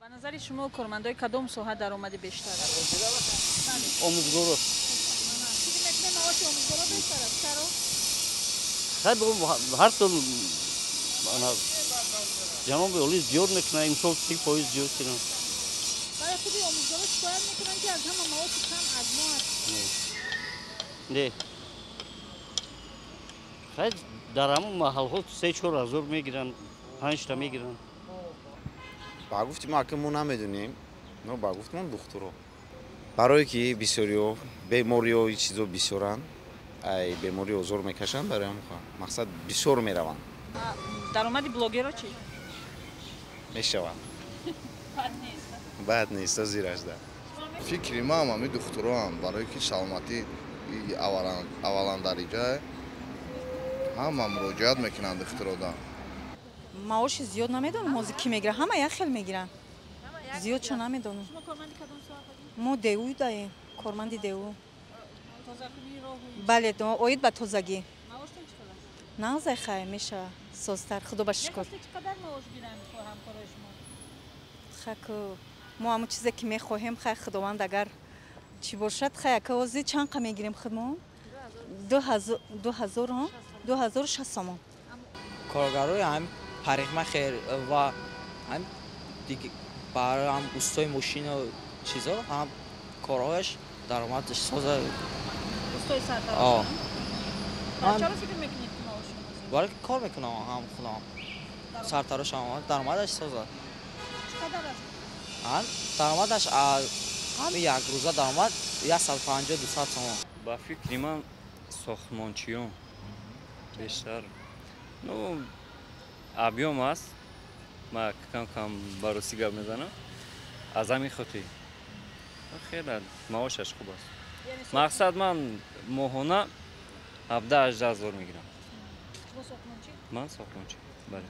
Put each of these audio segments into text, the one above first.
Ба назари шумо, кормандои кадом соҳа даромади бештар аст? Омӯзгоро. Фикр мекунед, маоши омӯзгоро бештар аст? Чаро? Хай, ҳар сол ҷаноби олӣ зиёд мекунад, имсол 30% зиёд карданд. Барои худи омӯзгоро шикоят мекунанд, ки аз ҳама маоши кам аз мо аст. Не, хай, дар ҳамон маҳалҳо 3-4 ҳазор мегиранд, панҷта мегиранд. Ба гуфти мо, ака, мо намедонем, но ба гуфти мо, духтуро, барое ки бисёриҳо бемориҳо, чизо бисёранд, ай беморӣ озор мекашанд, барои ҳам мақсад бисёр мераванд. Даромади блогеро чӣ? Мешаванд, бад нест озиражда. Фикри ман, ҳами духтуроам, барое ки саломатӣ аввалан дариҷа, ҳама муроҷиат мекунанд духтурода. Маоши зиёд намедонам, ҳозир кӣ мегирад, ҳама як хел мегиранд, зиёдшо намедонам. Мо ДУ даем, корманди ДУ. Бале, оид ба тозагӣ. Нағзай, хай, мешава, созтар, худо ба шукр. Хак, мо ҳамон чизе ки мехоҳем, хай, худованд агар чӣ бошад, хай, ака, ҳозир чанд қа мегирем худмон? 2000, 2006 сомон. Коргарои ҳам парикмахер ва ҳам барои ҳам устои мошину чизо, ҳам корҳояш даромадаш соза. Устои сартарош чаро фикр мекунед, ки маоши Барои ки кор мекунам, ҳам худам сартарошам, даромадаш соза. Чӣ қадар аст? Даромадаш ҳами як рӯза даромад 150, 200 сомон. Ба фикри ман, сохтмончиён бештар. Ну, объём аст, ма кам кам ба русӣ гап мезанам, аз ҳамин хотир хеле маошаш хуб аст. Мақсад, ман моҳона 17-18 ҳазор мегирам. Ман сохтмончӣ, бале.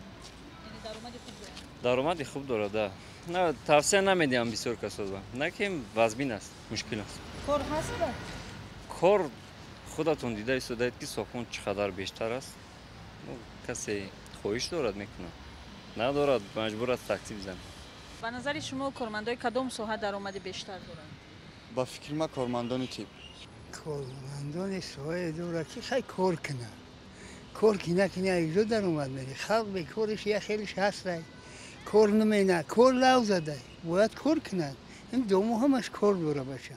Даромади хуб дорад, да. На, тавсия намедиҳам бисёр касоза, на ки вазбин аст, мушкил аст. Кор ҳаст? Кор худатон дида истодаед, ки сохтмон чӣ қадар бештар аст. Касе хоҳиш дорад, мекунад, надорад, маҷбур аст такси бизанад. Ба назари шумо, кормандои кадом соҳа даромади бештар доранд? Ба фикри ман, кормандони тиб. Кормандони соҳаи дора, ки хай, кор кунанд. Кор ки накунӣ, якҷо даромад мери. Халқ бекориш як хелиш ҳастай, кор намена, кор лав задай, бояд кор кунанд. Ин дому ҳамаш кор дора, бача.